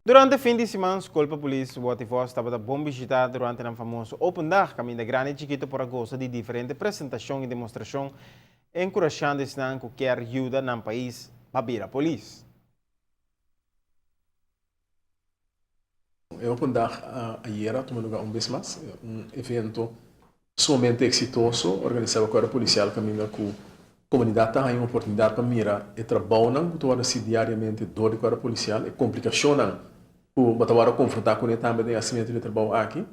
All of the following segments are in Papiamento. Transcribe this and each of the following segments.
Durante fin di siman Skol pa Polis Watty Vos tabata bon bishita durante nan famoso Open Dag kaminda grandi i chikito por a gosa di diferente presentashon i demostrashon enkurashando esnan ku kier yuda nan pais pa bira polis. E Open Dag ayera a tuma lugar un bes mas, un evento sumamente eksitoso organisá pa Kuerpo Polisial kaminda ku komunidat ta haña un oportunidat pa mira e trabounan ku ta wòrdu hasi diariamente dor di Kuerpo Polisial, e komplikashonnan ku bo ta wòrdu konfrontá kuné tambe den hasimentu di e trabou aki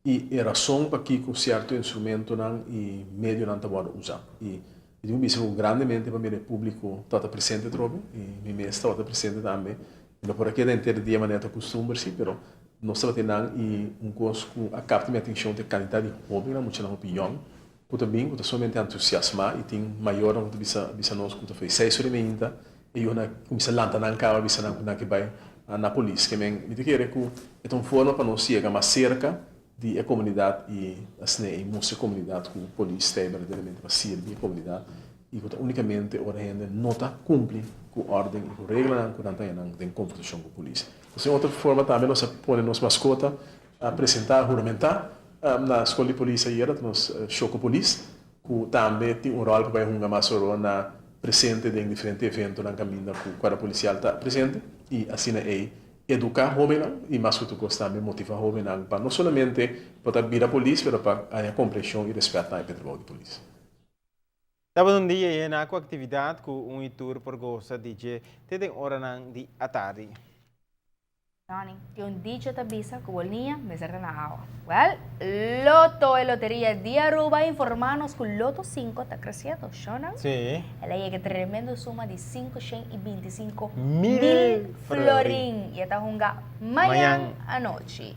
i e rason pakiko sierto instrumentonan i medionan ta wòrdu usá. I mi tin ku bisa ku grandemente pa mira e públiko tabata presente atrobe i mi mes tabata presente tambe. Mi no por a keda henter dia manera ta kustumber si, pero nos tabata einan i un kos ku a kapta mi atenshon ta e kantidat di hóbennan, muchanan hopi yòn ku ta bin, ku ta sumamente entusiasmá i tin mayornan ku ta bisa bisa nos ku ta for e seis ora i meinta e yunan a kuminsá lanta nan kaba bisa nan ku nan ke bai na polis. Ke men mi ta kere ku e ta un forma pa nos yega mas serka di e komunidat i asina e mustra e komunidat ku polis ta ei berdaderamente pa sirbi e komunidat i ku ta únikamente ora hende no ta kumpli ku órden i ku reglanan ku nan ta haña nan den konfrontashon ku polis. Asina otro forma tambe nos a pone nos maskota a presentá, huramentá na skol di polis ayera ta nos Shoko Polis ku tambe tin un ròl pa bai hunga mas oro na presente den diferente eventonan kaminda ku Kuerpo Polisial ta presente i asina ei eduká hóbennan i mas ku tur kos tambe motivá hóbennan pa no solamente pa ta bira polis pero pa haña komprenshon i rèspèt tambe pa e trabou di polis. Tabata un dia yená ku aktividat ku un i tur por gosa di dje te den oranan di atardi. Johnny, tin un dicho ta bisa cu bo liña mester ta na awa. Well, Lotto, e loteria di Aruba a informa nos cu Lotto 5 ta creciendo, shonan? Sí. El a yega tremendo suma di 525 Mil mil florin. florin y e ta hunga mañan Mañan. anochi.